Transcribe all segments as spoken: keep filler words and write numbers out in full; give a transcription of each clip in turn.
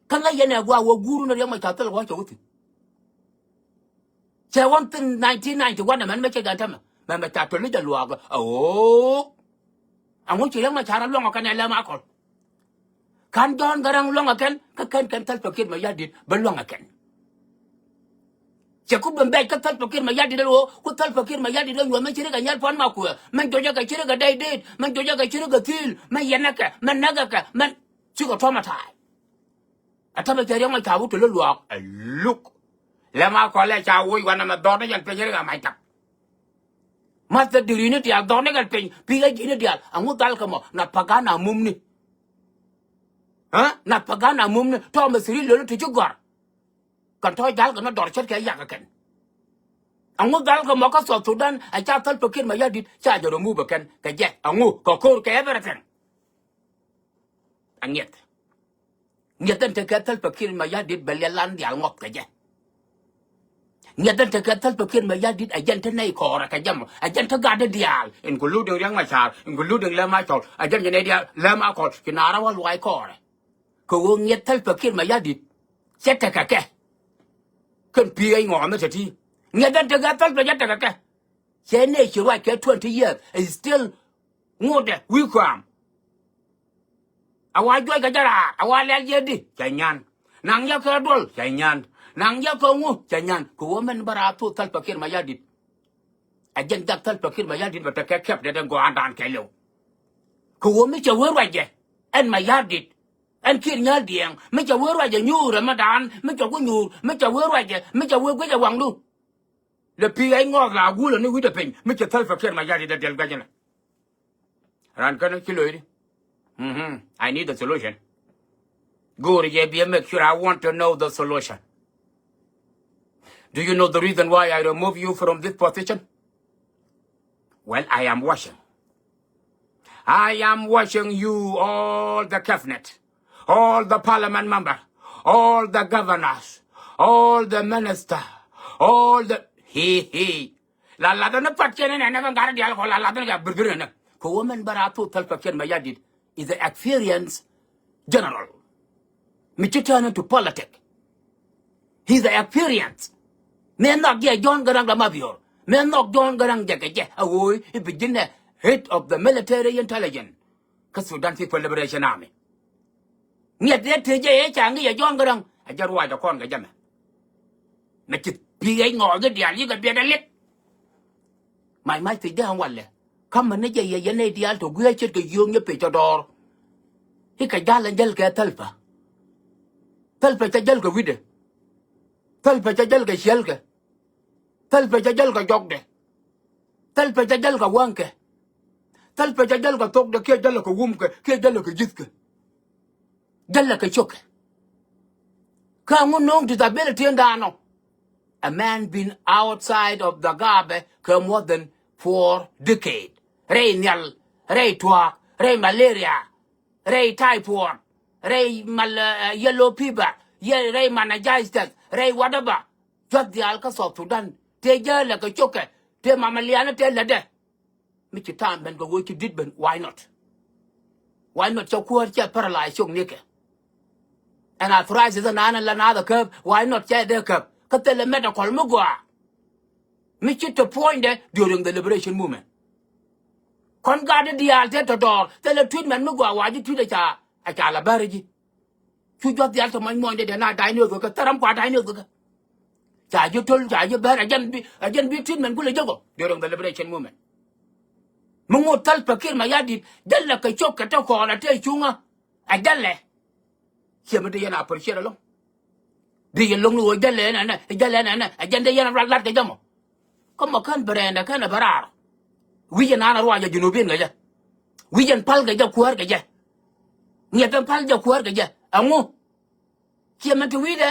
Kä ŋäc yɛn ɛ gua̱a̱ wä guur wun Riɛk Macar thil ɣɔ̱c cɛ wä thi̱n. Cɛ wä thi̱n nineteen ninety-one ɛmɛn mɛ cɛ gɛn tämɛ mɛ mɛ ca tɔ̱ li jɛ luaak ɛ ɣöö ɛŋu ci Riɛk Macar ɛ luäŋ ɔ kɛn ɛ lɛm a kɔl. Ka̱n Jɔ̱ɔ̱n Garaŋ luäŋ ɛ kɛn kä kɛn kɛn Salva Kiir Mayardit bä luäŋ ɛ kɛn. Cɛ ku ben bɛc kä Salva Kiir Mayardit ɛ ɣöö ku Salva Kiir Mayardit ɛ nyuɔ̱th mɛ ci ri kɛ nyɛl puɔ̱n ma kuɛ mɛ jɔcɛ kɛ ci ri kɛ dɛy deet mɛ jɔcɛ kɛ ci ri kɛ thi̱i̱l mɛ yɛnɛ kɛ mɛ näkɛ kɛ mɛ cikɛ tuɔ̱mɛ ta̱a̱y. Ɛ tämɛ cɛ Riɛk Macar wä tɔ̱ li luaak ɛ luk. Lɛm a kɔl ɛ ca woc wanɛ mɛ dhɔr ni jɛn piny ri kɛ mac tak. Mathɛ di̱ri ni diaal dhɔr ni kɛ piny pi̱i̱ ɛ ji̱ ni diaal ɛŋu dhal kɛ mɔ na pagan a mumni. Ɛ na pagan a mumni tɔ̱ mɛ thiri löli ti ci gɔ̱r. Kɛn tɔ̱ jal kɛ ni dɔr ce̱tkɛ yak kɛ kɛn. Ɛŋu dhal kɛ mɔ kä South Sudan ɛ ca Salva Kiir Mayardit ca jɛ remove kɛn kɛ jɛ ɛŋu kɛ ko̱r kɛ everything. Aŋiɛth. Ŋiɛth ɛn tekɛ Salva Kiir Mayardit bɛ liɛl lan diaal ŋɔth kɛ jɛ. Ŋiɛth ɛn tekɛ Salva Kiir Mayardit ɛ jɛn te nɛy kɔɔrɛ kɛ jɛ mɔ ɛ jɛn te gatdä diaal including Riɛk Macar including Lɛm Acɔl ɛ jɛn jɛ nɛy diaal Lɛm Akɔl ci naar a wä luaac kɔɔrɛ. Kɛ ɣöö ŋiɛth Salva Kiir Mayardit cɛ tekɛ kɛ. Kɛn pi̱i̱ ɛ ŋɔɔmɛ te ti ŋiɛth ɛn tekɛ Salva cɛ tekɛ kɛ. Cɛ nɛy ci ruac kɛ twenty years is still ŋotdɛ wi̱i̱ kɔam. A wa juɔc kɛ jɛ raar a wa lɛl jɛ di cɛ nyan. Naŋ jɛ kɛ duɔl cɛ nyan. Naŋ jɛ kɛ ŋu cɛ nyan kɛ ɣöö mɛn bä raar thok Salva Kiir Mayardit. Ɛ jɛn jak Salva Kiir Mayardit bɛ tekɛ kɛp dee dee gɔaandan kɛɛliw. Kɛ ɣöö mi cɛ wee ruacɛ ɛn Mayardit ɛn Kiir Nyal Diɛŋ mi cɛ wee ruacɛ nyuur ɛmɛ daan mi cɛ ku nyuur mi cɛ wee ruacɛ mi cɛ wee guic ɛ waŋdu. Lɛ pi̱i̱ ɛ ŋɔɔth la guulä ni wi̱cdɛ piny mi cɛ Salva Kiir Mayardit dee diɛl guacɛ nɛ. Ran känä ci lo̱cdi. Mhm. I need a solution. Go̱o̱ri jɛ biɛ make sure I want to know the solution. Do you know the reason why I remove you from this position? Well, I am watching. I am watching you, all the cabinet, all the parliament member, all the governors, all the minister, all the he he. La latdä ni pat cɛn inɛ nɛ kɛ gat diaal kɔ la latdä ni kɛ birbir inɛ. Kɛ wä mɛn bä raa thok Salva Kiir Mayardit is the experience general. Mi ci turn into politic. He's the experience. Mëë nhɔk jɛ John Garang de Mabior. Mëë nhɔk John Garang jɛ kɛ jɛ a ɣöö i̱ bi ji̱n ɛ head of the military intelligence. Kä Sudan People Liberation Army. Ŋiɛt dee tëë jɛ ëë ca ŋi̱c ɛ John Garang a jɛ ruac ɛ kɔn kɛ jɛ mɛ. Mɛ ci pi̱i̱ ŋɔɔk i̱ diaal yikɛ biɛt ɛ lit. Mac mac thiec dee ɛn walɛ. Kä mɛ ni jɛ yɛ yɛn nɛy diaal tɔ gui̱i̱ a ce̱tkɛ yio̱o̱k nyɛ pec tɔ dɔɔr. I̱ kɛ ja̱l ɛn jäl kɛ Salva. Salva cɛ jäl kɛ wi̱cdɛ. Salva cɛ jäl kɛ ciɛlkɛ. Thil pecä jäl kɛ jɔkdɛ. Thil pecä jäl kɛ wäŋkɛ. Thil pecä jäl kɛ thokdɛ kiɛ jäl kɛ wumkɛ kiɛ jäl kɛ ji̱thkɛ. Jäl kɛ cokɛ. Kä ŋu no̱o̱ŋ disability in daanɔ. A man been outside of the gaabɛ kɛ more than four decade. Rɛy nhial, rɛy tuaak, rɛy malaria, rɛy typhoid, rɛy mal, eh, yellow fever, yɛ rɛy meningitis, rɛy whatever. Juath diaal kä South Sudan tëë jäälɛ kɛ cokɛ, tëë mama liaanä tëë lätdɛ. Mi ci ta̱a̱m ben kɛ ɣöö ci di̱t ben, why not? Why not? Cɛ kuäär cɛ paralyze cok nikɛ. Ɛn arthritis ɛn naan ɛn la naath ɛ käp, why not? Cɛ dee käp kä thilɛ medical mi gɔaa. Mi ci te puɔ̱nydɛ during the liberation movement. Kɔn gatdä diaal te tɔ dɔɔr thilɛ treatment mi gɔaa, wa ji̱ treat ɛ ca, ɛ ca la bäri ji̱. Cu juath diaal te muɔ̱ny muɔ̱nydɛ dee na diagnose kɛ thäram kua diagnose kɛ. Ca ji̱ töl, ca ji̱ bär, ɛ jɛn bi, ɛ jɛn bi treatment kulɛ jek ɔ during the liberation movement. Mi ŋot Salva Kiir Mayardit jälɛ kɛ cok kɛ te kɔɔl ɛ te cuŋä. Ɛ jälɛ. Ciɛ mi dee yɛn a appreciate ɛlɔ̱ŋ. Dee yɛn lo̱ŋ ni ɣöö jälɛ ɛn ɛnɛ, jälɛ ɛn ɛnɛ, ɛ jɛn dee yɛn a rual lat kɛ jɛ mɔ. Kä mɔ kän bɛ rɛɛndɛ kän ɛ bɛ raar. Wi̱c ɛn an a ruac ɛ junubin kɛ jɛ. Wi̱c ɛn pal kɛ jɛ kuäär kɛ jɛ. Ŋiɛth ɛn pal jɛ kuäär kɛ jɛ. Ɛŋu? Ciɛ mɛn ti wi̱i̱dɛ.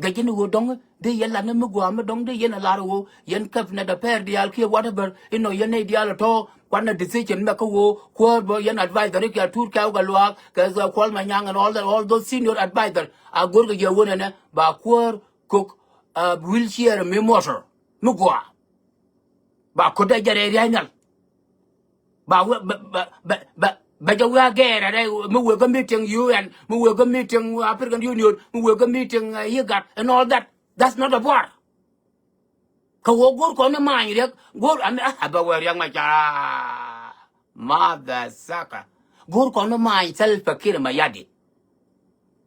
Gɛ ji̱n ɣöö dɔ̱ŋ dee yɛn lat ni mi gua̱a̱ mi dɔ̱ŋ dee yɛn a lar ɣöö yɛn käp nɛ dɛ pɛɛr diaal kiɛ whatever inɔ yɛn nɛy diaal ɛ tɔ̱ kuanɛ decision mɛ kä ɣöö kuäär bä yɛn advisor i̱ kɛ Tuut Kɛw kɛ Luaak kɛ Kuɔl Manyaŋ and all the, all those senior advisor a go̱rkɛ jɛ ɣöö nɛnɛ ba kuäär kok, uh, wheelchair mi motor mi gua̱a̱. Ba ko̱t dee jɛ rɛy ria̱c nhial. Ba wee, ba, ba, ba, ba, Bɛ jɛ wi̱i̱ a gɛɛrɛ rɛ mi wëë kä meeting U N, mi wëë kä meeting African Union, mi wëë kä meeting IGAD and all that. That's not a war. Kɛ ɣöö go̱o̱r kɔn ni ma̱a̱ny riɛk go̱o̱r a bɛ wee riɛk ma ca. Mother sucker. Go̱o̱r kɔn ni ma̱a̱ny Salva Kiir Mayardit.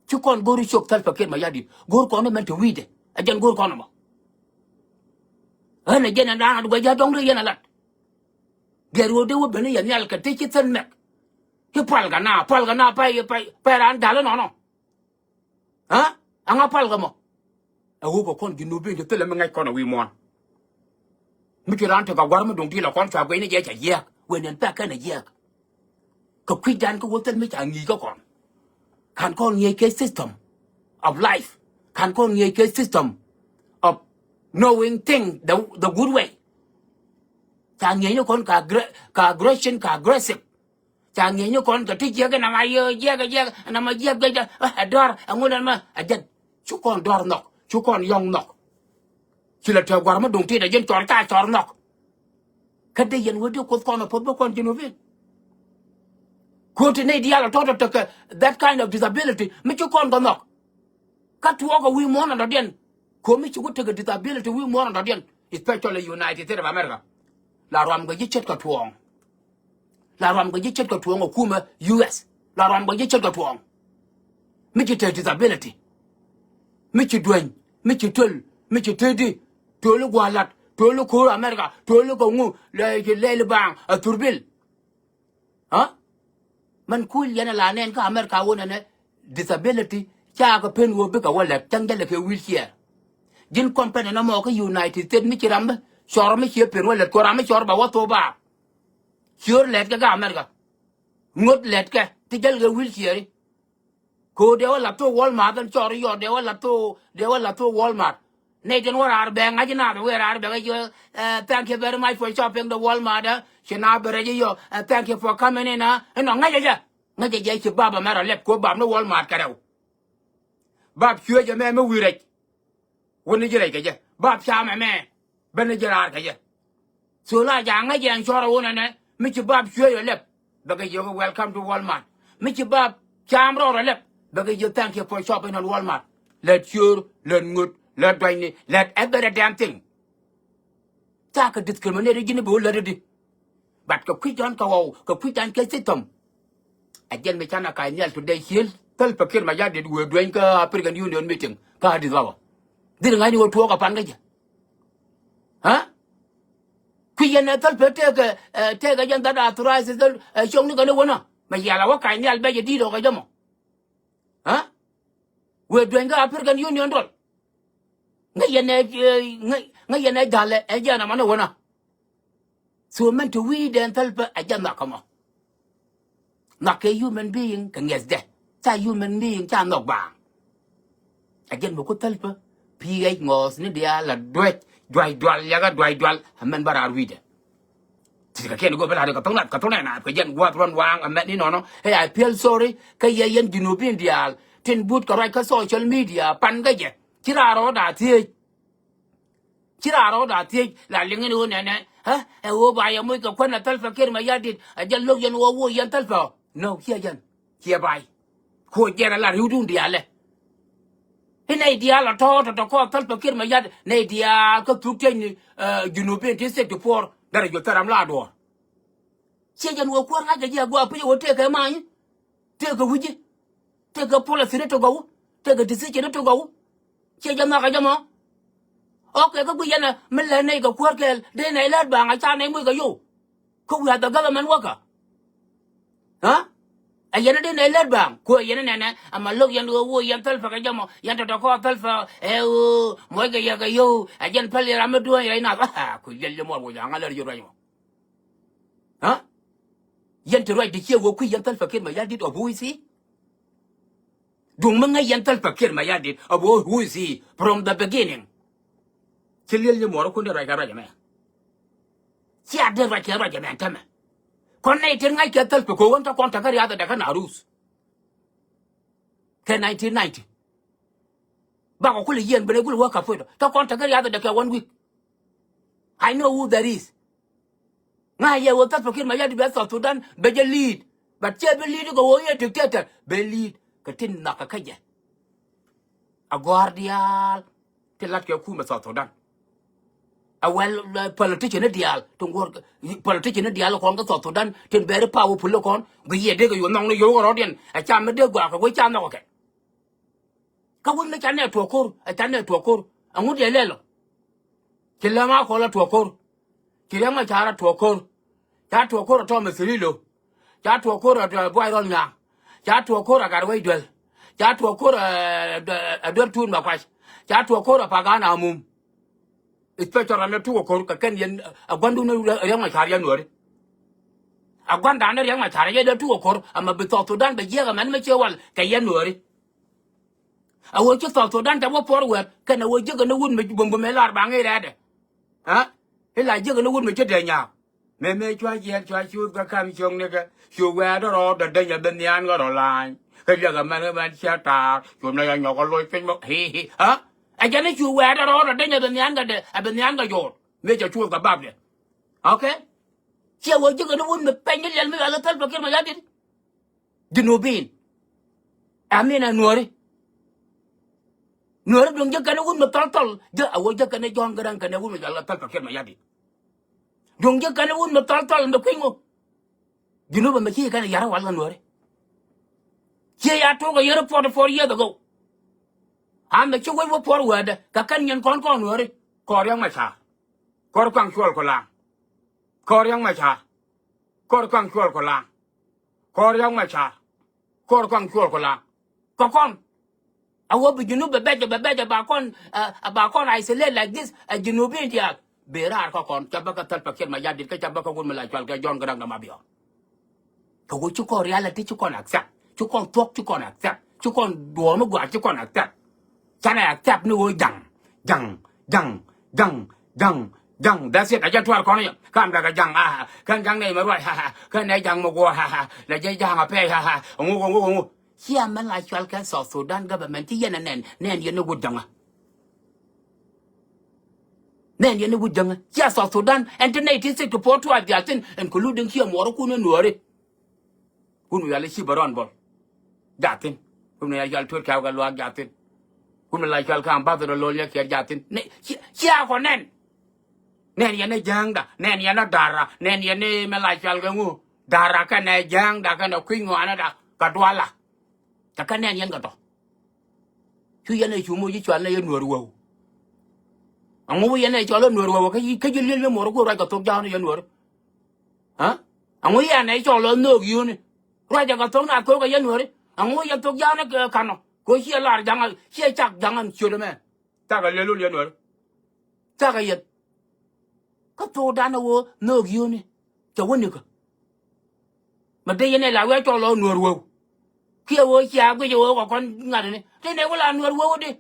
Ci kɔn go̱o̱r i̱ cok Salva Kiir Mayardit go̱o̱r kɔn ni mɛn te wi̱i̱dɛ. Ɛ jɛn go̱o̱r kɔn ɛmɔ. Ɣän ɛ jɛn ɛn raan a duɔ̱c jɛ dɔ̱ŋ ri yɛn a lat. Gɛr ɣöö dee wä ben i̱ yɛ nhial kɛ ti ci thil mɛk. Ci pual kɛ na pual kɛ na pay pay pay raan dal inɔnɔ. Aa aŋa pal kɛ mɔ. Ɛ ɣöö kɛ kɔn Junubin ti thilɛ mi ŋäc kɔn ɛ wi̱i̱ muɔ̱ɔ̱n. Mi ci raan tekɛ gua̱r mi duŋ ti lɛ kɔn cua guic ni jɛ ca jiääk wen ɛn pɛk kɛn ɛ jiääk. Kɛ kui̱dan kä wä thil mi ca ŋi̱i̱c kä kɔn. Ka̱n kɔn ŋi̱eec kɛ system of life. Ka̱n kɔn ŋi̱eec kɛ system of knowing thing the, the good way. Ca ŋi̱eec ni kɔn ka aggre- ka aggression ka aggressive. Ca ŋi̱eec ni kɔn kɛ ti jiɛk inama yee jiɛk jiɛk inama jiɛk jiɛk ɛ dɔ̱r ɛŋun ɛn mɛ ɛ jɛn. Cu kɔn dɔ̱r nhɔk cu kɔn yɔ̱ŋ nhɔk. Ci lɛ tɛk gua̱r mi duŋ tit ɛ ji̱n cɔr ca cɔr nhɔk. Kä dee yɛn wee dee kuoth kɔn ɛ puɔth bä kɔn Junubin. Ko̱n ti nɛy diaal ɛ tɔ̱ tɔ̱ tekɛ that kind of disability mi ci kɔn kɛ nhɔk. Kä tuɔɔk ɛ wi̱i̱ muɔ̱ɔ̱n ɛ dɔ̱diɛn. Ko̱n mi ci ku tekɛ disability wi̱i̱ muɔ̱ɔ̱n ɛ dɔ̱diɛn, especially United States of America. La ruam kɛ ji̱ ce̱tkɛ tuɔɔŋ. La ruam kɛ ji̱ ce̱tkɛ tuɔɔŋ ɛ kumɛ U S. La ruam kɛ ji̱ ce̱tkɛ tuɔɔŋ. Mi ci te disability. Mi ci dueny mi ci töl mi ci tëëdi. Tööli gua̱a̱r la̱t tööli ko̱o̱r America tööli kɛ ŋu lɛ ci lɛl baaŋ a thurbil. Aa mɛn kuul yɛn a la nɛn kä America wä nɛnɛ disability. Ca kɛ pen ɣöö bikɛ wä lɛk cäŋ jälɛ kɛ wheelchair. Ji̱n company nɔmɔ kä United States mi ci ram mi cɔr mi ciɛ pen wä lɛt kɛ ram mi cɔr bɛ wä thop baar. Ciöör lɛt kɛ kä America. Ŋot lɛt kɛ ti jäl kɛ wheelchair. Kɛ ɣöö dee wä la̱th thok Walmart ɛn cɔɔr i̱ yɔɔr dee wä la̱th thok dee wä la̱th thok Walmart. Nɛy tin wä raar bɛ ŋa̱c inath wëë raar bɛ kɛ jiö. Thank you very much for shopping the Walmart. Ci na bɛ rɛc i̱ yɔ thank you for coming in. Inɔ ŋäcɛ jɛ ŋäcɛ jɛ ci bap ɛmɛ rɔ lɛp kɛ ɣöö bap ni Walmart kɛ rɛw. Bap cuëëc ɛmɛ mi wi̱i̱ rɛc. Wä ni ji̱ rɛc kɛ jɛ bap cam ɛmɛ. Bä ni ji̱ raar kɛ jɛ. So la ja̱a̱ŋä jɛ ɛn cɔr ɛ wun ɛnɛ mi ci bap cuëëc ɛ lɛp. Bɛ kɛ jiök welcome to Walmart. Mi ci bap cam rɔɔr ɛ lɛp bɛ kɛ jiök thank you for shopping at Walmart. Lät ciöör lät ŋöt lät duanyni lät every damn thing. Ca kɛ discriminate ji̱n i̱ bi wä lät i̱di. But kɛ kui̱dan kɛ ɣɔw kɛ kui̱dan kɛ system. Ɛ jɛn mi canɛ ka̱c nhial today ciël Salva Kiir Mayardit wëë dueny kä African Union meeting kä Addis Ababa. Dhil ŋa̱cni wä tuɔɔk ɛ pan kä jɛ. Aa kui̱ yɛn ɛ Salva tekɛ tekɛ jɛn that authorize ɛ cɔŋni kɛn ɛ wänä mɛ yɛl a wä ka̱c nhial bɛ jɛ di̱i̱t ɔ kɛ jɛ mɔ. Aa wëë dueny kä African Union duɔl. Ŋäc yɛn ɛ ŋäc yɛn ɛ ja̱l ɛ jɛn ɛ man ɛ wänä. So mɛn te wi̱i̱dɛn Salva ɛ jɛ nhɔk kä mɔ. Nhɔk kɛ human being kɛ ŋiɛthdɛ ca human being ca nhɔk baaŋ. Ɛ jɛn mi ku Salva pi̱i̱ ɣɛc ŋɔɔth ni diaal a duec duac dual liakä duac dual. Ɛ mɛn bä raar wi̱i̱dɛ. Ti kɛ kiɛn i̱ go̱o̱p i̱ la̱t i̱ kɛ tho̱ŋ nath kɛ tho̱ŋ nath kɛ jɛn gua̱a̱th ruɔ̱n waaŋ ɛ mɛn inɔnɔ. Ɛ I feel sorry kä yɛ yɛn Junubin diaal tin but kɛ ruac kä social media pan kä jɛ. Ci raar rɔɔda thiec. Ci raar rɔɔda thiec la liŋ in ɣöö nɛnɛ. Ɛ ɣöö ba yɛ moc kɛ kuän ɛ Salva Kiir Mayardit ɛ jɛ lo̱k yɛn ɣöö woc yɛn Salva. No ciɛ jɛn ciɛ bay. Kuɔ jɛn ala ri̱wdun diaalɛ. I̱ nɛy diaal a tɔ̱ tɔ̱ tɔ̱ kɔɔth Salva Kiir Mayardit nɛy diaal kä thuk tiecni. Junubin ti sixty four derɛ juɔth thil ram la duɔ̱ɔ̱r. Ciɛ jɛn wä kuäär ŋa̱c kɛ ji̱ a gua̱a̱ pi̱c a wä tëëkɛ ma̱a̱ny. Tëëkɛ wi̱ci. Tëëkɛ policy ni tök a wä. Tëëkɛ decision ni tök a wä. Ciɛ jɛ nhɔakä jɛ mɔ. Ok kä guic yɛn ɛ mi lät nɛy kɛ kuäär kɛɛl dee nɛy lät baaŋ a ca nɛy moc kɛ yow. Kä we are the government worker. Aa ɛ yɛn ɛ dee nɛy lät baaŋ kuɛ yɛn ɛ nɛnɛ. Ɛmɛ lo̱k yɛn ɣöö woc yɛn Salva kɛ jɛ mɔ yɛn tɔ̱tɔ̱ kɔɔth Salva ɛ ɣöö muɔckɛ yɛ kɛ yow ɛ jɛn päl yɛ ram mi duɔ̱ɔ̱ny rɛy nath. Aa kui̱ liɛl jɛ muɔr woc aŋa lät yɛ ruac mɔ. Aa yɛn te ruacdɛ ciɛ wä kui̱ yɛn Salva Kiir Mayardit of who is he? Duŋ mi ŋäc yɛn Salva Kiir Mayardit of who is he from the beginning? Ci liɛl ni muɔɔrikun dee ruac kɛ ruac ɛmɛ. Cia dee ruac kɛ ruac ɛmɛ ɛn tämɛ. Kɔn nɛy tin ŋa̱c kɛ Salva kɛ ɣöö ɣän kä kɔn te kä riath ɛ dɛ kä Narus. Kɛ nineteen ninety. Bakɔ kulɛ yiɛn ben ɛ kulɛ wä Kapoeta kä kɔn te kä riath ɛ dɛ kɛ one week. I know who that is. Ŋa̱c yɛ ɣöö Salva Kiir Mayardit bɛ South Sudan bɛ jɛ lead. But cɛ bi li̱i̱t kɛ ɣöö yɛ dictator, bɛ li̱i̱t kɛ tin nhɔakä kä jɛ. A gɔ̱a̱r diaal ti lat kɛ kumɛ South Sudan. A wɛl, eh, politician ni diaal tin guɔ̱r, politician ni diaal kɔn kä South Sudan tin very powerful kɔn, guic yɛ dee kɛ yo̱o̱ nhɔk ni yo̱o̱ kɛ rɔ̱diɛn. A ca mi dee gɔaa kɛ wec ca nhɔk kɛ. Kä wec mi ca nɛ tuɔɔk ko̱r, a ca nɛ tuɔɔk ko̱r. Aŋu diɛ lɛl ɔ? Ci lɛm a kɔl a tuɔɔk ko̱r. Ci Riɛk Macar a tuɔɔk ko̱r. Ca tuɔɔk ko̱r a Thomas Cirillo. Ca tuɔɔk ko̱r a, a Buay Rɔl Nyaŋ. Ca tuɔɔk ko̱r a Gatwec Duel. Ca tuɔɔk ko̱r a, a, a Duel Tuut Makuac. Ca tuɔɔk ko̱r a Pagan Amum. Especially ram ni tuɔɔk ko̱r kɛ kɛn yɛn, a gua̱ndun ni Riɛk Macar yɛn Nuääri. A gua̱ndan ni Riɛk Macar yɛn dee tuɔɔk ko̱r, ama bi South Sudan bɛ jiɛk amɛn mi ciɛ wal kɛ yɛn Nuääri. A ɣöö ci South Sudan tɛ wä puɔr wɛɛt kɛn a ɣöö jiäkɛ ni wut mi bumbum ɛ lar ba ŋi̱i̱c rɛɛdɛ. Ha? Ila jiäkɛ ni wut mi ci dee nyaak. Mëë mëë cua jiɛɛn cua cuuth kä kam cio̱ŋ nikɛ cu wɛɛt rɔɔdɛ dänyɛ bi nhian kä rɔ la̱a̱ny. Kä jiäkɛ mɛn kä mɛn ciɛ taar cu nɛy a nyɔk kä loc piny mɔ. Hi hi. Ha? Ɛ jɛn ni cu wɛɛt rɔɔdɛ dänyɛ bi nhian kä dee, ɛ bi nhian kä jo̱o̱r. Mëë cɛ cuuth kä bapdɛ. Okay? Ciɛ wä jiäkɛ ni wut mi pɛny ni liɛl mi yɔal kä Salva Kiir Mayardit. Junubin. Amin a Nuääri. Nuääri duŋ ji̱ kɛn wut mi thɔl thɔl. Ji̱ a wä ji̱ kɛn John Garang kɛn wut mi jɔal kɛ Salva Kiir Mayardit. Duŋ ji̱ kɛn wut mi thɔl thɔl mi kui̱ ŋu. Junub mi ci kɛn yar wal kɛ Nuääri. Ciɛ ya tuɔk a year forty four years ago. A mi ci wec wä puɔr wäätdɛ kɛ kɛn nyin kɔn kɔn Nuääri. Kɔr Riɛk Macar. Kɔr Kuaŋ Cuɔl Kulaŋ. Kɔr Riɛk Macar. Kɔr Kuaŋ Cuɔl Kulaŋ. Kɔr Riɛk Macar. Kɔr Kuaŋ Cuɔl Kulaŋ. Kɛ kɔn. A wä bi Junub bɛ bɛc, bɛ bɛc, ba kɔn, a, a ba kɔn isolate like this, a Junubin diaal. Bi raar kä kɔn, ca bä kä Salva Kiir Mayardit, kä ca bä kä wut mi la cual kɛ John Garang de Mabior. Kɛ ɣöö ci kɔn reality ci kɔn accept. Ci kɔn thuɔ̱k ci kɔn accept. Ci kɔn duɔ̱ɔ̱r mi gɔaa ci kɔn accept. Canɛ accept ni ɣöö ja̱ŋ, ja̱ŋ, ja̱ŋ, ja̱ŋ, ja̱ŋ, ja̱ŋ. That's it. A jɛ tuar kɔn yɛ. Kam dakɛ ja̱ŋ, ha, ha. Kɛn ja̱ŋ nɛy mɛ ruac, ha, ha. Kɛn nɛ ja̱ŋ mɛ guɔ̱ɔ̱r, ha, ha. Lɛ jɛ ja̱ŋ a pɛy, ha, ha. Ŋu, ŋu, ŋu, ŋu. Cia mɛn la cual kɛ South Sudan government ci yɛn ɛ nɛn, nɛn yɛn ni wut ja̱ŋä. Nɛn yɛn ni wut jäŋä. Cia South Sudan ɛn ti nineteen sixty-four tuaar dhial thi̱n, including kiɛ muɔɔrikun ni Nuääri. Kun wi̱i̱ yal i̱ ci bä rɔn bɔl. Jaa thi̱n. Kun wi̱i̱ yal cual tuer kɛ̈ɛ̈u kɛ luaak jaa thi̱n. Kun wi̱i̱ la cual kä ambassador Lol Nyakiɛɛr jaa thi̱n. Nɛ, cia, cia kɔ nɛn. Nɛn yɛn ni jäŋda, nɛn yɛn ni dara, nɛn yɛn ni mɛ la cual kɛ ŋu. Dara kɛnɛ jäŋda kɛnɛ kui̱ ŋuanida kɛ duala. Cɛ kɛ nɛn yɛn kɛ tɔ. Cu yɛn ɛ cu moc i̱ cual nɛ yɛ Nuäär wäw. Aŋu yɛn ɛ cɔl ɛ Nuäär wäw kä ji̱, kä ji̱ li̱el yɛ muɔr ku ruac kɛ thok ja̱a̱n yɛ Nuäär. Ha? Aŋu yɛn ɛ cɔl ɛ nhöök yio̱o̱ni. Ruac kɛ thok na thok ɛ yɛ Nuäär. Aŋu yɛ thok ja̱a̱n ɛ kanɔ. Kɛ ciɛ lar ja̱ŋ, ciɛ cak ja̱ŋ ɛn ciöt ɛmɛ. Cakɛ li̱el wun yɛ Nuäär. Cakɛ yɛn. Kä thokdan ɛ ɣöö nhöök yio̱o̱ni. Cɛ wä nikä. Mɛ dee yɛn ɛ la wi̱i̱ a cɔl ɔ Nuäär wäw. Kiɛ ɣöö cia guic ɛ ɣöö kɛ kɔn ŋa̱tni. Tëë nɛ wä la Nuäär wäw di.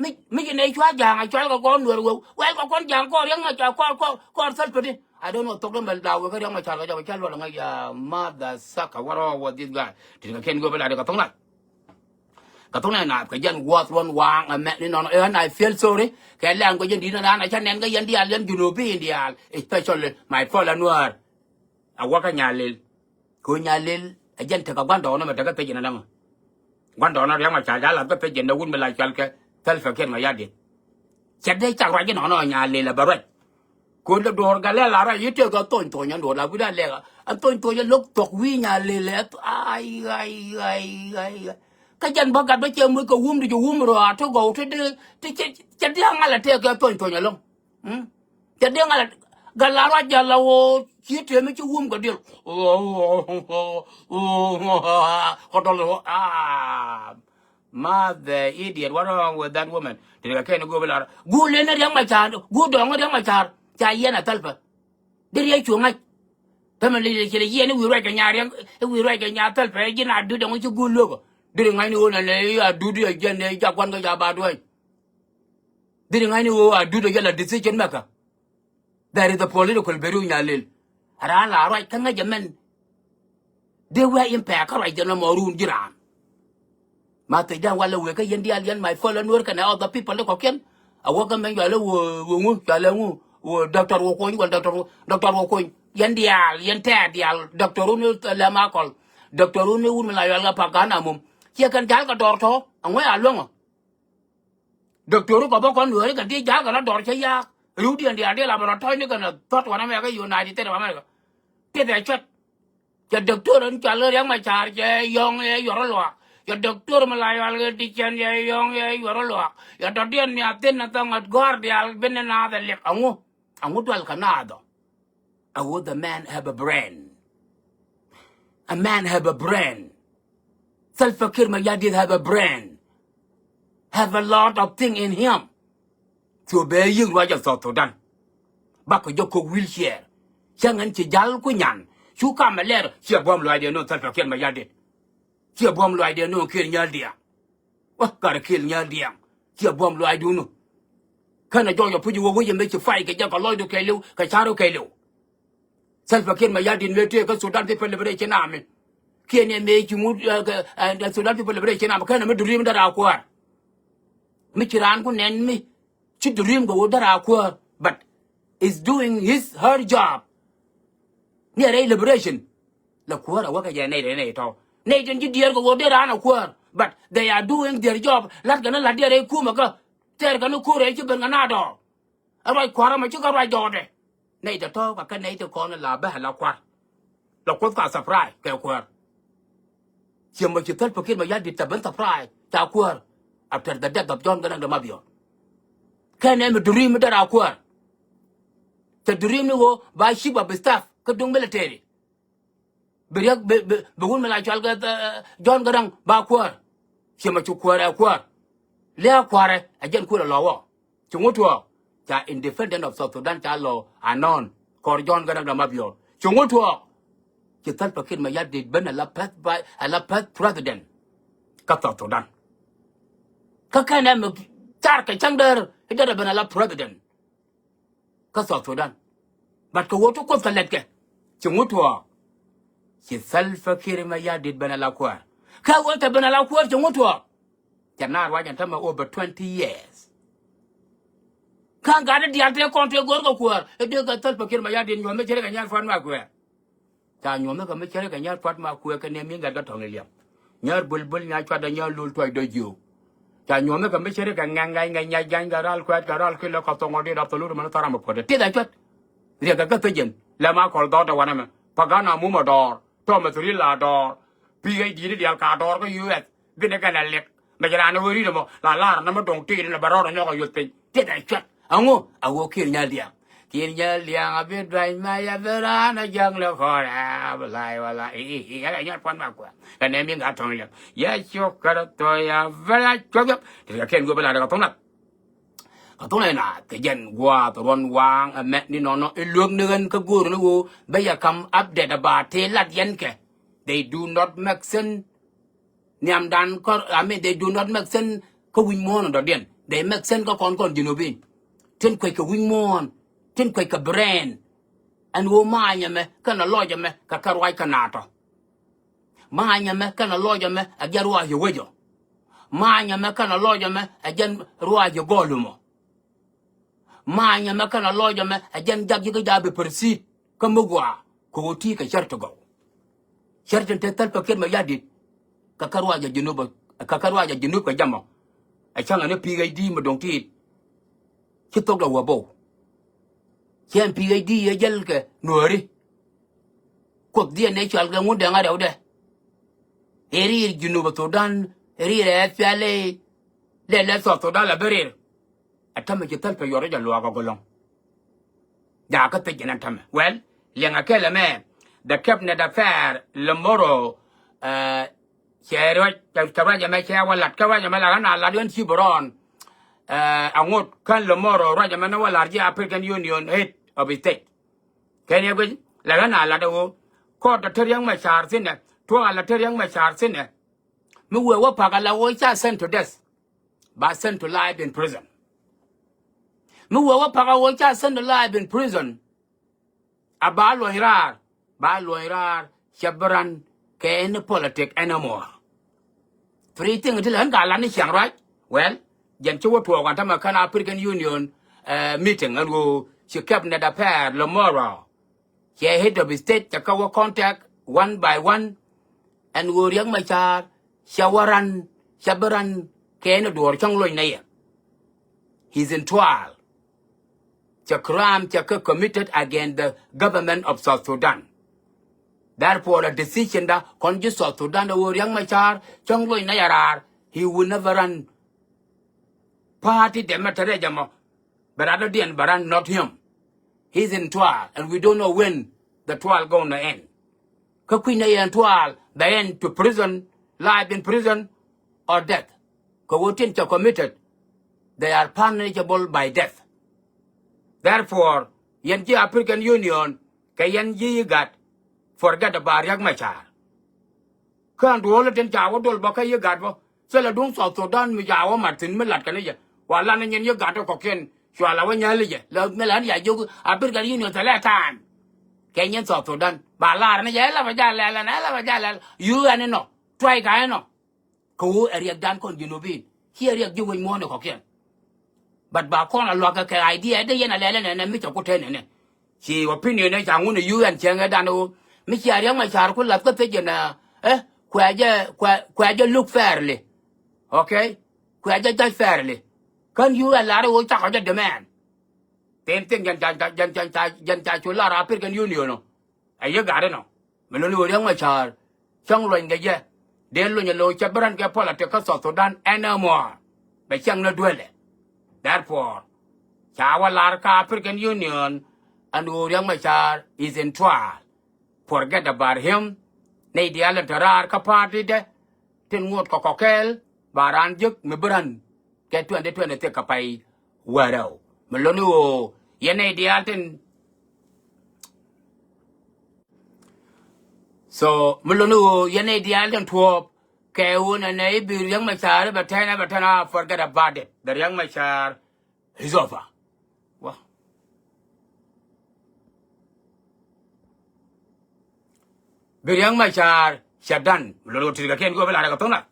Mi, mi ci nɛ cua ja̱a̱ŋ a cual kɛ kɔn Nuäär wäw. Wɛl kɛ kɔn ja̱a̱ŋ kɔɔr Riɛk Macar kɔɔr, kɔɔr, kɔɔr Salva di. I don't know thok dee mɛ la wee kä Riɛk Macar kɛ jɔk cɛ luɔt ŋäc ya mother sucker what wrong with this guy. Tin kɛ kɛn go̱o̱p ɛ la di kɛ thok nath. Kɛ thok nɛ naath kɛ jɛn wuɔth ruɔ̱n waaŋ ɛmɛ ni nɔnɔ. Ɛ ɣän I feel sorry kɛ lɛŋ kɛ jɛn di̱t nɛ naan a cä nɛn kä yɛn diaal yɛn Junubin diaal, especially my fellow Nuäär. A wäkä Nyalil. Kɛ ɣöö Nyalil ɛ jɛn tekɛ gua̱ndɔɔŋni mɛ tekɛ pec in ɛnɛmɛ. Gua̱ndɔɔŋni Riɛk Macar ja̱ la̱th kä pec in ɛ wut mi la cual kɛ Salva Kiir Mayardit. Cɛ dee cak ruac inɔnɔ Nyalil ɛ bɛ ruac. Kɛ ɣöö lɛ duɔ̱ɔ̱r Gat Lɛl la ruac i̱ tëëkɛ thony thony ɛn duɔ̱ɔ̱r la wi̱cdɛ lɛɛk. Ɛn thony thony ɛ lo̱k thuɔ̱k wi̱i̱ Nyalil ɛ ai, ai, ai, ai, ai. Kä jɛn bä gat bä cɛ muc kɛ wum ti ci wum rɔaa ti gɔw ti dee ti cɛ, cɛ dee ŋa̱l ɛ tëëkɛ thony thony ɛlɔ̱ŋ. Mm? Cɛ dee ŋa̱l ɛ gat la ruac jɛ la ɣöö ci tëë mi ci wum kɛ diɛl. Kɛ tɔl ɣöö, ah. Mother idiot, what wrong with that woman? Ti kɛ kɛn go̱o̱p lar. Guul in Riɛk Macar, guul dɔɔŋ Riɛk Macar. Ca yɛn a Salva. Di Riɛk cu ŋa̱c. Tämɛ li ci lɛ yɛn i̱ wi̱i̱ ruac kɛ nya Riɛk, i̱ wi̱i̱ ruac kɛ nya Salva, i̱ ji̱n a duut ɛŋu ci guul lo̱k. Di ri ŋa̱cni ɣöö nɛ nɛ i̱ a duut i̱ a jiɛn i̱ jakuan kɛ ca ba duäny. Di ri ŋa̱cni ɣöö a duut i̱ jɛ la decision maker. There is a political bɛ riw Nyalil. Raan la ruac kä ŋäc ɛmɛn. Dee wee in pɛɛk kä ruac jɛn ɛmɔ ruun ji̱ raan. Ma thiecdan walɛ wëë kä yɛn diaal yɛn my fellow Nuäär kɛnɛ other people di kɔ̱kiɛn. A wä kä mɛn cualɛ wä, wä ŋu, cualɛ ŋu, wä doctor wä kuny, wä doctor wä, doctor wä kuny. Yɛn diaal, yɛn tɛɛr diaal, doctor wun lɛ ma kɔl. Doctor wun ni wun mi la yual kɛ pak gan a mum. Ciɛ kɛn jal kɛ dɔr tɔ. Aŋuɛ a luɔŋɔ. Doctor kɔ bä kɔn luɔri kɛ di jal kɛ la dɔr cɛ yaak. Riw diɛn diaal diɛl a bɛ rɔ tɔcni kɛn a thɔt wanɛ mɛ kɛ United States of America. Tithɛ cuɛt. Cɛ doctor in cual kɛ Riɛk Macar cɛ yɔŋ yɛ yuɔr luaak. Cɛ doctor mi la yual kɛ di cɛn cɛ yɔŋ yɛ yuɔr luaak. Cɛ dɔ̱diɛn mi a thin a thɔŋ a gɔ̱a̱r diaal ben ni naath ɛ liɛk aŋu. Aŋu dual kɛ naath ɔ. Aŋu the man have a brain. A man have a brain. Salva Kiir Mayardit have a brain. Have a lot of thing in him. Cu bɛ yiëk ruac ɛ South Sudan. Bakɔ jɔ kok wheelchair. Cäŋ ɛn ci jal ku nyan. Cu kam ɛ lɛr ciɛ buɔ̱m luaacdiɛn nööŋ Salva Kiir Mayardit. Ciɛ buɔ̱m luaacdiɛn nööŋ Kiir Nyal Diaŋ. Wä karɛ Kiir Nyal Diaŋ. Ciɛ buɔ̱m luaacdun. Känɛ jɔɔc ɛ puc wä wec ɛmɛ ci fight kɛ jɛ kɛ lɔcdu kɛɛliw kɛ ca̱ru kɛɛliw. Salva Kiir Mayardit mëë tëë kä Sudan People Liberation Army. Kiɛ ni mëë ci ŋut, eh, kɛ, eh, Sudan People Liberation Army känɛ mi dream dara kuäär. Mi ci raan ku nɛn mi ci dream kɛ wä dara kuäär. But is doing his, her job. Ni a rɛy liberation. La kuäär a wä kɛ jɛ nɛy rɛy nɛy tɔ̱. Nɛy tin ci diɛɛr kɛ wä dee raan a kuäär. But they are doing their job. Lat kɛ ni lat diɛɛr rɛy kumɛ kä. Tɛɛr kɛ ni ko̱r rɛy ci ben kɛ na dɔɔr. Ɛ ruac kua̱r ɛmɔ cikɛ ruac jɔɔtdɛ. Nɛy tɛ tɔ̱ɔ̱k ɛ kɛ nɛy ti kɔn la bä ɛ la kua̱r. La kuoth ka surprise kɛ kuäär. Ciɛ mɔ ci Salva Kiir Mayardit tɛ ben surprise ca kuäär. After the death of John Garang de Mabior. Kɛn ɛmɛ dream mi dara kuäär. Tɛ dream ni ɣöö ba chief of staff kä duŋ military. Bi riäk bi, bi, bi wun mi la cual kɛ, eh, John Garang ba kuäär. Ciɛ mɔ ci kuäär ɛ kuäär. Lia̱a̱ kua̱rɛ ɛ jɛn kuäär ɛ lɔ wä. Ci ŋut tuɔɔk ca independent of South Sudan ca lɔ anɔn kɔr John Garang de Mabior. Ci ŋut tuɔɔk ci Salva Kiir Mayardit ben a la pɛth ba, a la pɛth president kä South Sudan. Kä kɛn ɛmɛ car kɛ cäŋ däär i̱ derɛ ben a la president kä South Sudan. But kɛ wä ti kuoth kɛ lɛtkɛ ci ŋut tuɔɔk ci Salva Kiir Mayardit ben a la kuäär. Kä wä tɛ ben a la kuäär ci ŋut tuɔɔk. Cɛ na ruac ɛn tämɛ over twenty years. Ka̱n gat i̱ diaal tëë kɔn tëë go̱r kɛ kuäär i̱ dee kɛ Salva Kiir Mayardit nyuɔ̱th mi cɛ ri kɛ nyal pua̱t ma kuäär. Ca nyuɔ̱th mi kɛ mi cɛ ri kɛ nyal pua̱t ma kuäär kɛ ni mi gat kɛ tɔ̱ŋ i̱ liɛm. Nyar bulbul nya cuat dee nyar lul tuɔc dee jiök. Ca nyuɔ̱th mi kɛ mi cɛ ri kɛ ŋɛŋ ŋɛc ŋɛc nyac jany kɛ ral kuɛt kɛ ral kilɛ kɛ thoŋ ɔ dit a thol wut mɛn tharam ɛ puɔ̱t i̱ tith ɛ cuat. Riɛk kɛ kä thäcɛn lɛ ma kɔl dhɔt ɛ wanɛ mɛ. Pagana mumɔ dɔɔr. Tɔmɛ thuri la dɔɔr. Pi ɣɛc di̱i̱t i̱ diaal ka dɔɔr kä U S. Binɛ kɛn a liɛk mɛ ci raan ɛ wee ri̱t ɛmɔ la lar nɛ mi do̱ŋ ti̱i̱t inɛ bɛ rɔɔd ɛ nyɔk ɛ yuɔth piny tiɛt ɛ cuɛt. Aŋu a ɣöö Kiir Nyal Diaŋ. Kiir Nyal Diaŋ a bi duany ma ya bi raan ɛ ja̱ŋ lɛ kɔrɛ bi lay wala i̱ i̱ i̱ i̱ nyal puan ma kuɛ. Kɛ nɛ mi ŋa̱ tɔ̱ŋ liɛk ya ciök kärɛ thɔ ya bɛ la cuɔp yɔp ti kɛ kɛn wee bɛ la dɛ kɛ tho̱ŋ nath. Kɛ thunɛ na kɛ jɛn gua̱a̱th ruɔ̱n waaŋ ɛmɛ ni nɔnɔ i̱ luek ni ɣän kä go̱o̱r ni ɣöö bä yɛ kam update about tëë lat yɛn kɛ. They do not make sense. Nhiamdan kɔr, I mean, they do not make sense kä wi̱c muɔ̱ɔ̱n dɔ̱diɛn. They make sense kä kɔn kɔn Junubin. Tin kuec kɛ wi̱c muɔ̱ɔ̱n, tin kuec kɛ brain. Ɛn ɣöö ma̱a̱ny ɛmɛ kɛnɛ lɔc ɛmɛ kɛ kɛ ruac kɛ naatɔ. Ma̱a̱ny ɛmɛ kɛnɛ lɔc ɛmɛ ɛ jɛn ruac ɛ wecɔ. Ma̱a̱ny ɛmɛ kɛnɛ lɔc ɛmɛ ɛ jɛn ruac ɛ gɔl ɛmɔ. Ma̱a̱ny ɛmɛ kɛnɛ lɔc ɛmɛ ɛ jɛn jak ji̱ kä ja̱ bi proceed kä mi gɔaa kɛ ɣöö ti̱i̱ kɛ cär ti gɔw. Cär tin te Salva Kiir Mayardit kɛ kä ruac ɛ Junub, kɛ kä ruac ɛ Junub kɛ jamɔ. Ɛ cäŋ ɛn i̱ P H D mi do̱ŋ ti̱i̱t. Ci thok dɛ wä bow. Cɛ ɛn P H D yɛ jäl kɛ Nuääri. Kuoth dhiɛn ëë cɔal kɛ ŋun dɛŋ a rɛwdɛ. Ëë riir Junub Thudan, ëë riir ɛ S P L A, lɛ lɛ South Sudan la bä riir. Ɛ tämɛ ci thäl pɛ yuɔr jɛ luaak ɛ gɔlɔŋ. Jakä thiec jɛ nɛn tämɛ. Well, liɛŋɛ kɛl ɛmɛ, the cabinet affair lɛ moro, eh, cɛ ruac, cɛ ruac ɛmɛ cɛ wä lat, kä ruac ɛmɛ la ɣän a lat ɣän ci bɛ rɔɔn. Eh, aŋot kän lɛ moro ruac ɛmɛ ni wä lat ji̱ African Union head of state. Kɛn yɛ guic la ɣän a lat ɛ ɣöö kɔɔt a te Riɛk Macar thi̱n ɛ tuɔɔk a la te Riɛk Macar thi̱n ɛ. Mi wee wä pak a la ɣöö ca sent to death ba sent to life in prison. Mi wee wä pak a ɣöö ca sent to life in prison. A ba luɔ̱ny raar ba luɔ̱ny raar cɛ bi ran kɛ any politic anymore. Three thing ti lɛ ɣän ka lat ni ciaŋ ruac. Well, jɛn ci wä tuɔɔk an tämɛ kän African Union, eh, meeting ɛn ɣöö ci cabinet affair lɛ moro. Cɛ head of state cɛ kä wä contact one by one. Ɛn ɣöö Riek Machar cɛ wä ran, cɛ bi ran kɛ ni duɔɔr cäŋ lony nɛ yɛ. He's in trial. Cɛ crime cɛ kɛ committed against the government of South Sudan. Therefore, a decision da kɔn ji̱ South Sudan ɛ ɣöö Riek Machar cäŋ lony nɛ yɛ raar. He will never run party dɛ mɛ tɛrɛ jɛ mɔ. Bɛ rat dɔ̱diɛn bɛ ran, not him. He's in trial and we don't know when the trial gonna end. Kä kui̱n nɛ yɛn trial bɛ end to prison, life in prison or death. Kɛ ɣöö tin cɛ committed, they are punishable by death. Therefore, yɛn ji̱ African Union kɛ yɛn ji̱ IGAD, forget about Riek Machar. Kä ɛn duɔ̱ɔ̱l tin ca wä duɔl bä kä IGAD bä. Thilɛ duŋ South Sudan mi ca wä mat thi̱n mi lat kɛn i̱ jɛ. Wa lan ni nyin IGAD kɔ̱kiɛn cua la wä nyäl i̱ jɛ. Lɛ mi lan ya jiök African Union thilɛ time. Kɛ nyin South Sudan ba lar ni jɛ ɛ la bä ja lɛl ɛn ɛ la bä ja lɛl. U ɛn inɔ. Tuay ka inɔ. Kɛ ɣöö ɛ Riɛkdan kɔn Junubin. Ciɛ Riɛk ji̱ wec muɔ̱ɔ̱n ɛ kɔ̱kiɛn. But ba kɔn a luakä kɛ idea dee yɛn a lɛlɛ nɛnɛ mi cɛ ku te nɛnɛ. Ci opinion ɛ ca ŋun ɛ U N cieŋɛ dan ɣöö mi cia Riɛk Machar ku lath kä thiec jɛn ɛ, eh, kuɛ jɛ, kuɛ, kuɛ jɛ look fairly. Okay? Kuɛ jɛ judge fairly. Kän U N lar ɣöö cakɔ jɛ demand. Same thing jɛn ca, jɛn ca, jɛn ca cu lar African Union ɔ. Ɛ IGAD inɔ. Mi luni ɣöö Riɛk Machar cäŋ luɔny kɛ jɛ. Dee luny ɛ lo̱ cɛ bi ran kɛ politic kä South Sudan anymore. Bɛ cäŋ ni duelɛ. Therefore, ca wä lar kä African Union ɛn ɣöö Riɛk Machar is in trial. Forget about him. Nɛy diaal in te raar kä party dɛ tin ŋot kɛ kɔkɛɛl ba raan jek mi bi ran kɛ twenty twenty-six kɛ pay wärɛw. Mi luni ɣöö yɛn nɛy diaal tin. So mi luni ɣöö yɛn nɛy diaal tin tuɔɔp kɛ ɣöö nɛnɛ i̱ bi Riɛk Machar i̱ bɛ tɛn ɛ bɛ tɛn a, forget about it. The Riɛk Machar is over. Wa. Bi Riɛk Machar cɛ dan. Mi luni ɣöö ti kɛ kɛn go̱o̱p i̱ lar kɛ thok nath.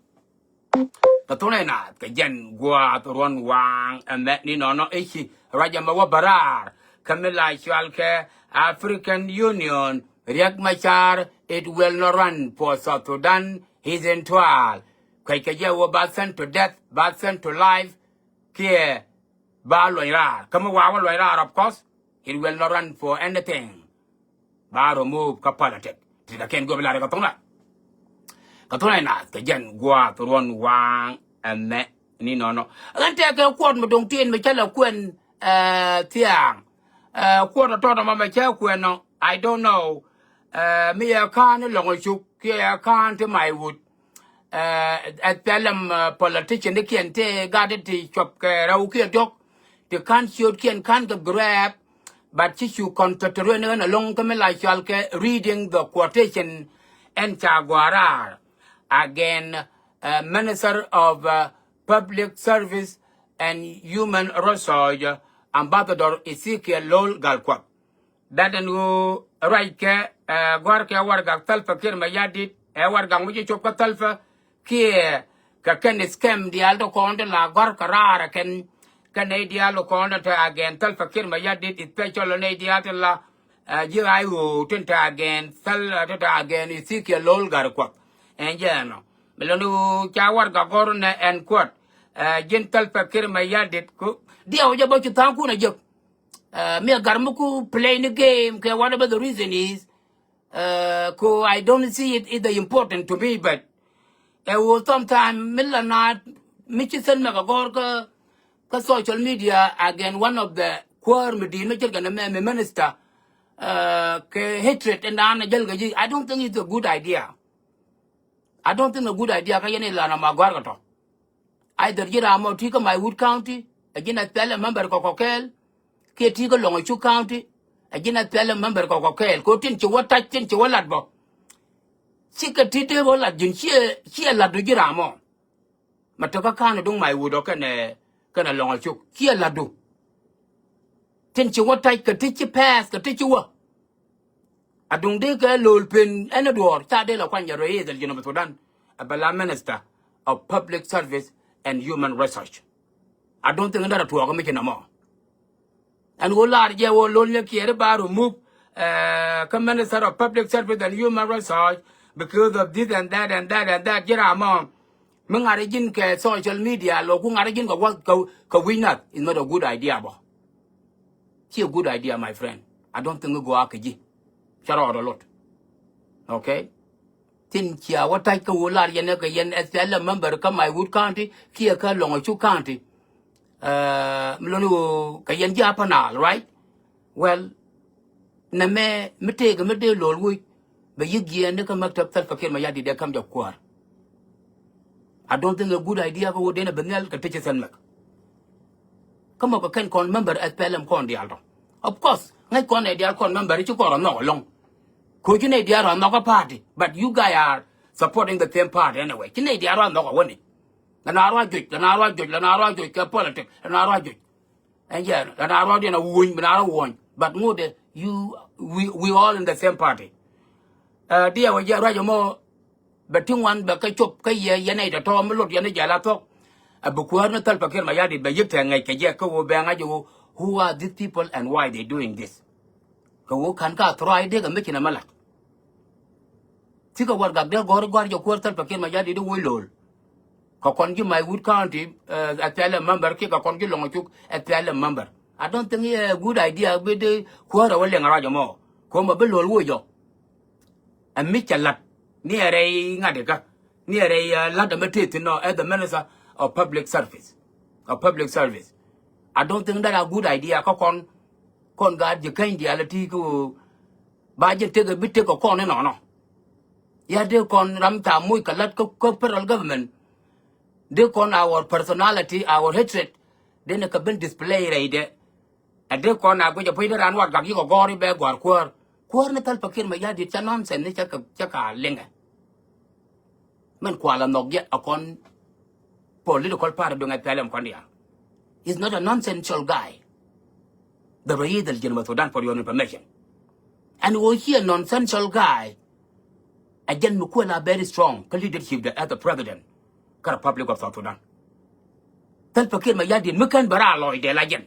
Kɛ thok nath kɛ jɛn gua̱a̱th ruɔ̱n waaŋ ɛmɛ ni nɔnɔ i̱ ci ruac ɛmɛ wä bä raar. Kä mi la cual kɛ African Union, Riɛk Machar, it will not run for South Sudan, he's in trial. Kuec kɛ jɛ wä ba sent to death, ba sent to life, kiɛ ba luɔny raar. Kä mi wa wä luɔny raar, of course, it will not run for anything. Ba remove kä politic. Ti kɛ kɛn go̱o̱p i̱ lar kɛ thok nath. Kɛ thok nath kɛ jɛn gua̱a̱th ruɔ̱n waaŋ ɛmɛ ni nɔnɔ. Ɣän tɛkɛ kuɔt mi do̱ŋ tin mi cä lɛ kuɛn, eh, thia̱a̱ŋ. Eh, kuɔt ɔ tɔt ɔmɔ mɛ cä kuɛn ɔ, I don't know. Eh, mi yɛ ka̱n i̱ Lɔŋ Cuk kiɛ yɛ ka̱n ti Maiwut. Eh, S P L M, eh, politician ikiɛn ti gat i̱ ti cuɔp kɛ rɛw kiɛ diɔ̱k. Ti ka̱n ciötkiɛn ka̱n kɛ grab, but ci cu concentrate ni ɣän ɛlɔ̱ŋ kä mi la cɔal kɛ reading the quotation ɛn ca gɔaa raar against, uh, Minister of, uh, Public Service and Human Resource, uh, Ambassador Ezekiel Lol Gal Kuɔth. That ɛn ɣöö ruackɛ, uh, gɔ̱a̱rkɛ warɛgak Salva Kiir Mayardit, ɛ warɛgak mi ci cop kä Salva kiɛ kɛ kɛn scam diaal ti kɔn ti la gɔ̱a̱r kɛ raar ɛ kɛn, kɛn nɛy diaal ti kɔn ti te against Salva Kiir Mayardit, especially nɛy diaal ti la, eh, ji̱ I O tin te against Sal-, ti te against Ezekiel Lol Gal Kuɔth. Ɛn jɛ ɛnɔ. Mi lɔni ɣöö ca warɛgak gɔ̱r nɛ ɛn kuɔt, eh, ji̱n Salva Kiir Mayardit ku diɛw jɛ bä cu tha̱a̱ŋkun a jek. Eh, mi a gar mi ku play ni game kɛ whatever the reason is, Uh, ko I don't see it is the important to me, but ɛ ɣöö sometime mi la na mi ci send mɛ kɛ gɔ̱r kä, kä social media against one of the kuäär mi di̱i̱t mi ce̱tkɛ nɛ mɛ mi minister, uh, kɛ hatred in naan a jäl kɛ ji̱. I don't think it's a good idea. I don't think a good idea kä yɛn ilan ama gɔ̱a̱r kɛ tɔ. Either ji̱ ram mɔ ti kä Maiwut County, ɛ ji̱n S P L M member kɔ kɔ kɛɛl, kiɛ ti kä Lɔŋ Cuk County, ɛ ji̱n S P L M member kɔ kɔ kɛɛl. Ko tin ci wä tac, tin ci wä lat bɔ. Cikɛ ti dee wä lat ji̱n ciɛ, ciɛ latdu ji̱ ram mɔ. Ma te kä ka̱n duŋ Maiwut ɔ kɛnɛ, kɛnɛ Lɔŋ Cuk. Ciɛ latdu. Tin ci wä tac kɛ ti ci pass kɛ ti ci wä. A duŋ dee kɛ lo̱l pen ɛn ɛ duɔ̱ɔ̱r ca dee la kuany jɛ rɛy Junub Sudan. A bɛ la Minister of Public Service and Human Resource. A don't think in that a tuɔɔk mi ci nɔmɔ. Ɛn ɣöö lar jɛ ɣöö lo̱l nyɛ kiɛɛri ba remove, eh, kä Minister of Public Service and Human Resource. because of this and that and that and that. Ji̱n ram mɔ mi ŋa̱r ji̱n kɛ social media, lɔ ku ŋa̱r ji̱n kɛ wä kɛ, kɛ wi̱c nath, is not a good idea bɔ. Ci a good idea, my friend. I don't think i̱ gɔaa kɛ ji̱. Ca rɔɔdɛ lot. Okay? Thin cia wä ta̱c kä ɣöö lar yɛn ɛ kɛ yɛn S P L M member kä Maiwut County kiɛ kä Loŋɔcuk County. Ɛ, mi lon ɣöö kɛ yɛn ji̱ Upper Nile, right? Well, nɛmɛ mi tëëkɛ mi dee lo̱l wec bɛ yi̱k jiɛɛn ni kä maktab Salva Kiir Mayardit dee ka̱m jɛ kuäär. I don't think a good idea kä ɣöö dee nɛ ben nhial kɛ ti ci Salva Kiir. Kä mɔ kɛ kɛn kɔn member S P L M kɔn diaal tɔ. Of course, ŋäc kɔn nɛ diaal kɔn member ci kɔn rɔ nhɔk ɛlɔ̱ŋ. Koci nɛ diaal rɔ nhɔk kä party, but you guys are supporting the same party anyway. Ci nɛ diaal rɔ nhɔk ɛ wäni. Lɛ na rɔ juc, lɛ na rɔ juc, lɛ na rɔ juc kɛ politic, lɛ na rɔ juc. Ɛn jɛ, lɛ na rɔ diɛn a wuny, bi na rɔ wuny. But ŋut ɛ, you, we, we all in the same party. Ɛ, diɛ wä jɛ ruac ɛmɔ, bɛ ti ŋuan bɛ kä cop kä yɛ, yɛn nɛy tɔ̱tɔ̱ mi lot yɛn ni jɛ la thok. Ɛ, bi kuäär ni Salva Kiir Mayardit bɛ yi̱k tɛ ŋäc kɛ jɛ kä ɣöö bɛ ŋa̱c ɣöö who are these people and why they doing this. Kɛ ɣöö ka̱n ka thrive dee kɛ mi ci nɛmɛ la̱t. Cikɛ warɛgak dee gɔ̱r, gɔ̱r jɛ kuäär Salva Kiir Mayardit i̱ woc lo̱l. Kɛ kɔn ji̱ Maiwut County, ɛ, S P L M member kiɛ kɛ kɔn ji̱ Loŋɔcuk S P L M member. I don't think a good idea bi dee kuäär ɛ wä liŋ ruac ɛmɔ. Ko̱mɛ bi lo̱l woc jɔ. Ɛ mi cɛ la̱t ni ɛ rɛy ŋa̱t ikä ni ɛ rɛy, ɛ, la̱t ɛmɛ tëë thi̱n nɔ as the minister of public service, of public service. I don't think that a good idea kä kɔn, kɔn gaat ji̱ käny diaal ɛ ti kä ɣöö ba ji̱n tekɛ bi tekɛ kɔn inɔnɔ. Ya dee kɔn ram thaam moc kɛ la̱t kä, kä federal government. Dee kɔn our personality, our hatred, dee ni kɛ ben display rɛydɛ. Ɛ dee kɔn a guic ɛ puc dee raan warɛgak yikɛ gɔ̱r i̱ bɛ gɔ̱a̱r kuäär. Kuäär ni Salva Kiir Mayardit cɛ nonsense ni cɛ kɛ, cɛ kɛ liŋɛ. Min kualɛ nhɔk jɛ ɛ kɔn political party duŋ ɛ thɛlɛm kɔn diaal. He's not a nonsensical guy. The Rais al Jinub Sudan, for your information. And was he a nonsensical guy? Ɛ jɛn mi kuɛ la very strong kä leadership de as a president kä Republic of South Sudan. Salva Kiir Mayardit mi kän bɛ raar lɔcdɛ la jɛn.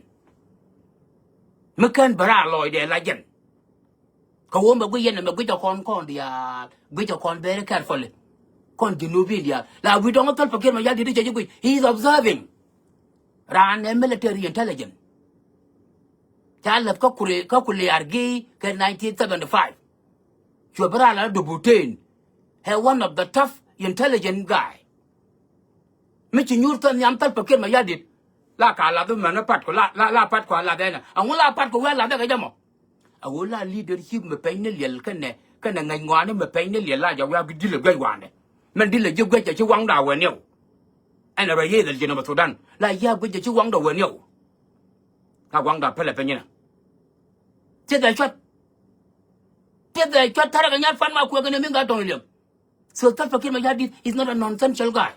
Mi kän bɛ raar lɔcdɛ la jɛn. Kɛ ɣöö mɛ guic yɛn ɛmɛ guic ɛ kɔn kɔn diaal, guic ɛ kɔn very carefully. Kɔn Junubin diaal la wi̱i̱ dɔ̱ŋ Salva Kiir Mayardit cɛ ji̱ guic. He is observing. Raan ɛ military intelligence. Ca la̱th kä Kure, kä Kuliar Gii kɛ nineteen seventy-five. Cuɛ bi raar la dubu ten. He one of the tough intelligent guy. Mi ci nyuur thil nhiam Salva Kiir Mayardit. La ka lath mɛn pat ku la, la, la pat ku a lath ɛnɛ. Ɛŋu la pat ku wee a lath ɛ kɛ jɛ mɔ. A ɣöö la leadership mi pɛny ni liɛl kɛnɛ, kɛnɛ ŋäc ŋɔaani mi pɛny ni liɛl la jɛ wiak bi dilɛ guec waandɛ. Mɛn dilɛ ji̱ guec jɛ ci waŋda wee niɛw. Ɛn a Rais al Jinub Sudan la yiaak guec jɛ ci waŋda wee niɛw. Ka waŋda pälɛ piny inɛ. Tithɛ cuat. Tithɛ cuat thärɛ kɛ nyat pan ma kuɛ kɛnɛ mi ŋa̱t tɔ̱ŋ liɛm. So Salva Kiir Mayardit is not a nonsensical guy.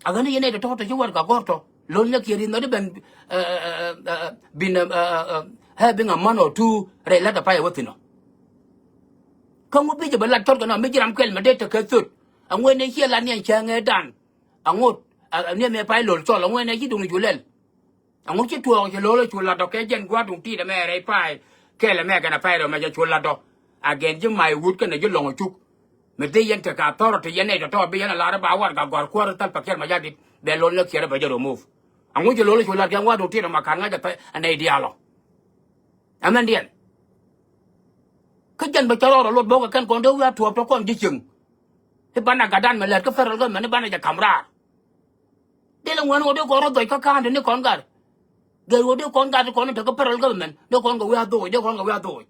A ɣän i̱ yɛn nɛy tɔ̱tɔ̱ tɔ̱ ci warɛgak gɔ̱r tɔ̱ lo̱l nyɛ kiɛ ri̱th nɔt i̱ bɛn, ɛ, ɛ, ɛ, been, ɛ, ɛ, ɛ, having a month or two rɛy la̱t a pay wä thi̱n ɔ. Kä ŋu bi jɛ bɛ lat cɔt kɛ nɔ mi ji̱ ram kɛl mɛ dee tekɛ thöt. Aŋuɛn ɛ ciɛ la niɛn cäŋ ɛ dan. Aŋot, ɛ, ɛ, niɛn mɛ pay lo̱l cɔl aŋuɛn ɛ ci duŋ ni cu lɛl. Aŋu ci tuɔɔk cɛ lo̱l cu lat dɔ̱k kɛ jɛn gua̱a̱r duŋ ti̱i̱t ɛmɛ rɛy pay kɛl ɛmɛ kɛn a pay rɛw mɛ cɛ cu lat dɔ̱k. Agɛn ji̱ Maiwut kɛnɛ ji̱ Loŋɔcuk. Mi dee yɛn tekɛ authority yɛn nɛy tɔ̱tɔ̱ bi yɛn a lar i̱ ba warɛgak gɔ̱a̱r kuäär Salva Kiir Mayardit bɛ lo̱l ni kiɛɛr i̱ bɛ jɛ remove. Aŋu cɛ lo̱l cu lat kɛ gua̱a̱r duŋ ti̱i̱t ɛmɛ ka̱n ŋa̱c ɛ nɛy diaal ɔ. Ɛmɛn diɛn. Kä jɛn bɛ cɛ rɔɔdɛ lot bokɛ kɛn kɔn dee wi̱i̱ a tuɔɔk tɔ kɔn ji̱ cieŋ. I̱ banɛ gatdan mɛ lɛt kä federal government i̱ banɛ jɛ ka̱m raar. Dee lɛ ŋuɛn ɣöö dee kɔn rɔ dhɔc kä ka̱a̱ŋ ti ni kɔn gat. Gɛr ɣöö dee kɔn gat kɔn te kä federal government dee kɔn kɛ wi̱i̱ a dhoc, dee kɔn kɛ wi̱i̱ a dhoc.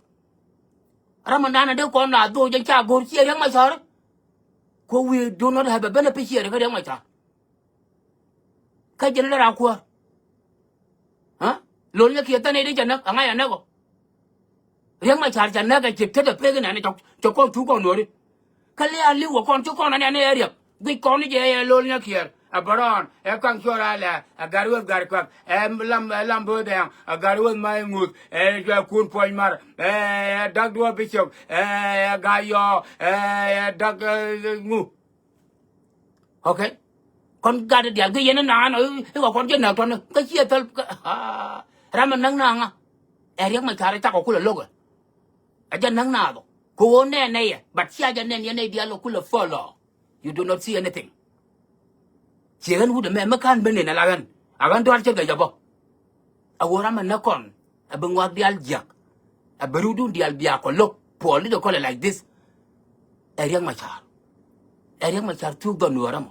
Ram in danɛ dee kɔn a dhoc jɛ ca go̱r ciɛ Riɛk Macar. Kɔ we do not have a beneficiary kä Riɛk Macar. Kä jɛn lɛ raa kuäär. Aa? Lo̱l nyɛ kiɛ thɛn i̱ di cɛ näk, aŋa yɛ näk ɔ. Riɛk Macar cɛ näk ɛ ciɛ tetdɛ pek inɛn cɛ, cɛ kɔn thuk kɔn nuɔ̱ɔ̱ri. Kä liaal li̱w ɛ kɔn ci kɔn anɛn ɛ Riɛk. Guic kɔn ni jɛ ɛ Lo̱l nyɛ kiɛɛr. Ɛ Bärɔɔn, ɛ Kaŋ Cuɔr Alɛ, ɛ Gat Weth Gat Kuɛk, ɛ Lam, ɛ Lam Bo̱o̱th Dɛŋ, ɛ Gat Weth Mac Ŋuth, ɛ Cuɛ Kun Puɔ̱ny Mar, ɛ, ɛ Dak Duɔ̱ɔ̱p Bicop, ɛ, ɛ Gat Yɔɔ, ɛ, ɛ Dak, ɛ, ŋu. Okay. Kɔn gat diaal kä yɛn naan ɔ i̱ kɛ kɔn jɛ näk tɔn kä ciɛ thäl kä, aa, ram ɛ näk naaŋa. Ɛ Riɛk Macar cakɔ kulɛ lo̱kɛ. Ɛ jɛ näk naath ɔ. Kɛ ɣöö nɛn nɛ yɛ, but cia jɛ nɛn yɛ nɛy diaal ɔ kulɛ follow. You do not see anything. Ciɛ ɣän wut ɛmɛ mi ka̱n ben in ala ɣän. A ɣän dɔ̱a̱r cä gɛc ɛ bä. A ɣöö ram ɛ näk kɔn ɛ bi ŋɔak diaal jiäk. Ɛ bi riwdun diaal bia kɔ lo̱k puɔl i̱ dee kɔlɛ like this. Ɛ Riɛk Macar. Ɛ Riɛk Macar thuk dhɔn nuäärä mɔ.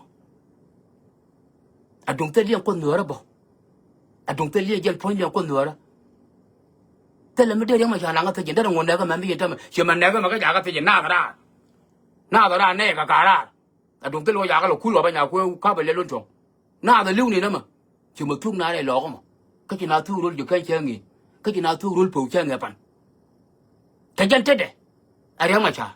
A duŋ thil liɛŋ kuɔth nuäärä bä. A duŋ thil liɛŋ jɛl puɔ̱ny liɛŋ kuɔth nuäärä. Thilɛ mi dee Riɛk Macar naŋ a thil ji̱n derɛ ŋun nɛɛkä mɛ mi yɛn tämɛ ciɛ mɛ nɛɛkä mɛ kä jakä thil ji̱n naath raar. Naath raar nɛɛkä ka raar. A duŋ thil wä jakä lɛ kul wä bä nya kuɛ kapɛ lɛl wä tuɔ̱ŋ. Naath a li̱w ni nä mɛ. Ci mɛ thuk naan ɛ lɔɔkä mɔ. Kä ci na thuk rol ji̱ kä cäŋ i̱. Kä ci na thuk rol po̱w cäŋ ɛ pan. Cɛ jɛn tetdɛ. A Riɛk Macar.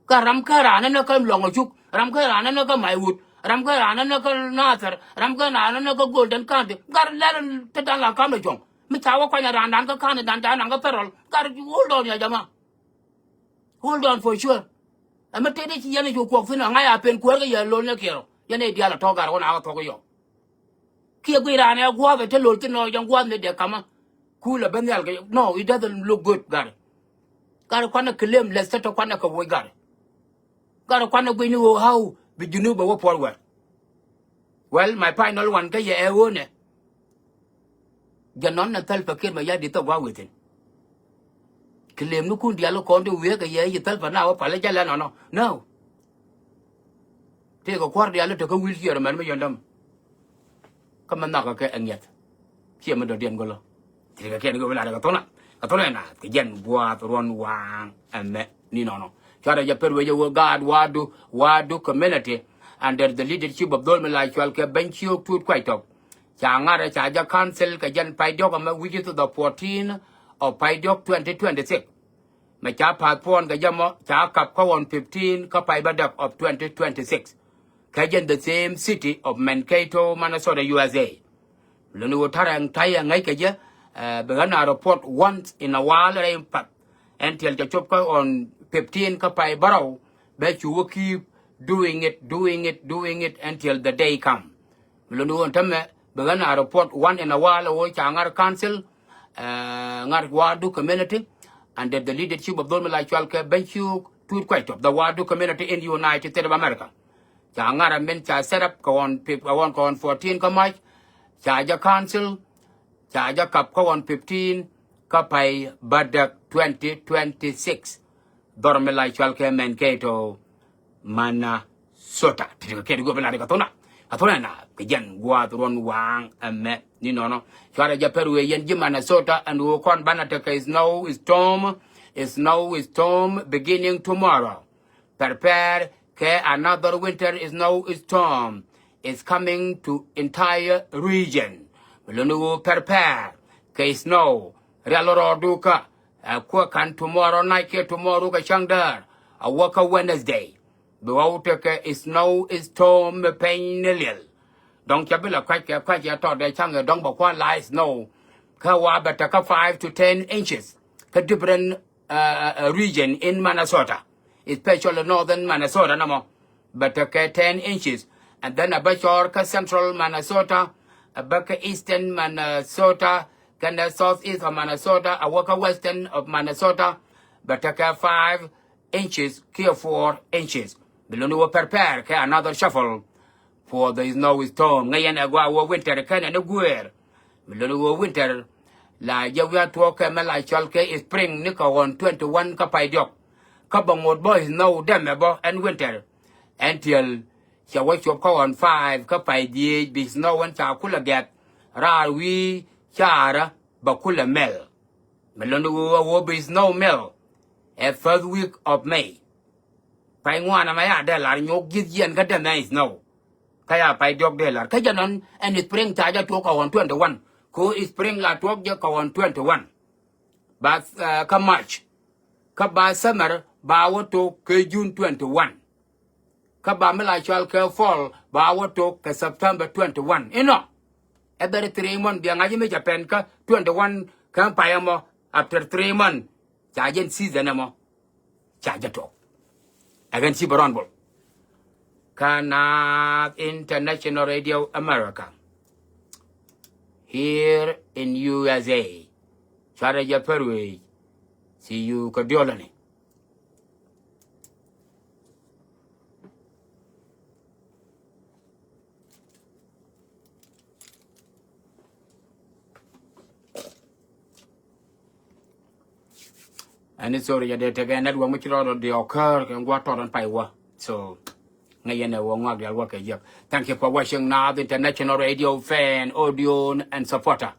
Kä ram kä raan ɛn kä Lɔŋ Acuk, ram kä raan ɛn kä Maiwut, ram kä raan ɛn kä Nathɛr, ram kä raan ɛn kä Golden County. Gat lɛl tetdan la kam ɛ cuɔ̱ŋ. Mi ca wä kuany ɛ raandan kä countydan ca naŋ kä federal. Gat hold on ya jama. Hold on for sure. Ɛmɛ tëë dee ci yɛn i̱ cu kuɔk thi̱n ɛ ŋa̱c a pen kuäär kä yɛ lo̱l ni kiɛɛr ɔ. Yɛn i̱ diaal ɛ tɔ̱ gat ɣɔn a kä thuɔ̱k i̱ yɔ. Kiɛ guiy raan ɛ gua̱a̱th ɛ te lo̱l thi̱n ɔ jɛn gua̱a̱th mi dee kamä. Kulɛ ben nhial kɛ, no, it doesn't look good, gat. Gat kuanɛ kɛ lem lɛth tä tɔ kuanɛ kɛ woc gat. Gat kuanɛ guiy ni ɣöö how bi Junub bɛ wä puɔl wɛr. Well, my final one kä yɛ ɛ ɣöö nɛ. Jɛ nɔn nɛ Salva Kiir Mayardit thok gua̱a̱th within. Kɛ lem ni kun diaal kɔn di wiee kɛ yɛ i̱ Salva na wä palä jɛ lɛ nɔnɔ. No. Tëëkɛ kua̱r diaal tekɛ wheelchair mɛn mi yɔ̱ndäm. Kä mɛ nhɔakä kɛ ɛ ŋiɛth. Ciɛ mi dɔ̱diɛn go̱lä. Tëëkɛ kɛn go̱ bi lat kɛ thonä. Kɛ thonä ɛ naath kɛ jɛn gua̱a̱th ruɔ̱n waaŋ ɛmɛ ni nɔnɔ. Cuarɛ jɛ per wecɛ wä gaat wa̱a̱du, wa̱a̱du community. Under the leadership of dhol mi la cual kɛ Bɛny Ciök Tut Kuac Tɔp. Ca ŋa̱rɛ ca jɛ council kɛ jɛn pay diɔ̱k ɛmɛ, which is the fourteen of pay diɔ̱k twenty twenty-six. Mɛ ca path puɔn kɛ jɛ mɔ ca kap kä ɣɔn fifteen kä pay bädäk of twenty twenty-six. Kä jɛn the same city of Mankato, Minnesota, U S A. Luni wä tarɛŋ tayɛ ŋäc kɛ jɛ, eh, bi ɣän a report once in a while rɛy path. Ɛn tiɛl jɛ cop kä ɣɔn fifteen kä pay bärɔw bɛ cu wä keep doing it, doing it, doing it until the day come. Mi lo̱ni ɣöö ɛn tämɛ bi ɣän a report one in a while ɣöö ca ŋa̱r council, eh, ŋa̱r Wa̱a̱du community under the leadership of dhol mi la cual kɛ Bɛny Ciök Tut Kuac Tɔp, the Wa̱a̱du community in United States of America. Ca ŋa̱r a min ca set up kɛ ɣɔn pip kɛ ɣɔn kɛ ɣɔn fourteen kä March. Ca jɛ council, ca jɛ kap kä ɣɔn fifteen kä pay bädäk twenty twenty-six. Dhɔr mi la cual kɛ Mankato, Minnesota. Ti ti kɛ kɛ ti go̱o̱p in la ti kɛ thona. Kɛ thona na kɛ jɛn gua̱a̱th ruɔ̱n waaŋ ɛmɛ ni nɔnɔ. Cuarɛ jɛ per wee yɛn ji̱ Minnesota ɛn ɣöö kɔn banɛ tekɛ snow storm, snow storm beginning tomorrow. Prepare kɛ another winter snow storm is coming to entire region. Mi luni ɣöö prepare kɛ snow rial rɔɔdu kä Ɛ kuäär ka̱n tomorrow night kiɛ tomorrow kɛ cäŋ däär. A wä kä Wednesday. Bi ɣɔw tekɛ snow storm mi peny ni liɛl. Dɔ̱ŋ cɛ bi lɛ kua̱c kɛ kua̱c yɛ tɔt dee cäŋ yɛ dɔ̱ŋ bɛ kua̱n la snow. Kä wa bɛ tekɛ five to ten inches kä different, uh, uh, region in Minnesota, especially northern Minnesota nɔmɔ. Bɛ tekɛ ten inches. And then a bä cɔɔr kä central Minnesota, a bä kä eastern Minnesota, kɛnɛ south east of Minnesota, a wä kä western of Minnesota, bɛ tekɛ five inches kiɛ four inches. Bi luni wä prepare kɛ another shuffle for the snow storm. Ŋäc yɛn ɛ gɔaa wä winter kɛnɛ ni gueer. Mi luni wä winter la jɛ wi̱i̱ a tuɔɔk kɛ mɛ la cɔl kɛ spring ni kɛ ɣɔn twenty one kä pay diɔk. Kä bä ŋot bä snow dɛmɛ bä ɛn winter. Ɛn tiɛl cɛ wä cuɔp kä ɣɔn five kä pay dhieec bi snow ɛn ca kulɛ gɛ̈th. Raar wi̱i̱ caarä bä kulɛ mɛl. Mi luni wä wä bi snow mɛl ɛ first week of May. Pay ŋuan ɛmɛ ya dee lar nyuɔk ji̱th jiɛn kä dee mɛ snow. Kä ya pay diɔk dee lar kä jɛ nɔn ɛn spring ca jɛ tuɔk kɛ ɣɔn twenty one. Ko spring la tuɔk jɛ kɛ ɣɔn twenty one. Ba, uh, kä March. Kä ba summer ba wä tok kɛ June twenty one. Kä ba mi la cual kɛ fall ba wä tok kɛ September twenty one. Inɔ. Every three month bia ŋa̱c mi cɛ pɛn kä twenty one kä pay ɛmɔ after three month. Ca jɛn season ɛmɔ. Ca jɛ tuɔk. Ɛ ɣän ci bɛ rɔn bol. Kä Naath International Radio America. Here in U S A. Cuarɛ jɛ pär wee. See you kä diɔlani. Ɛn ni sorry jɛ dee tekɛ network mi ci rɔɔdɔ diɔɔk kär kɛ ŋua̱ tɔt ɛn pay wä. So ŋäc yɛn ɛ wä ŋuak dial wä kɛ jiäk. Thank you for watching Naath International Radio fan, audio and supporter.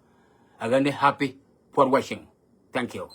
Again, happy for watching. Thank you.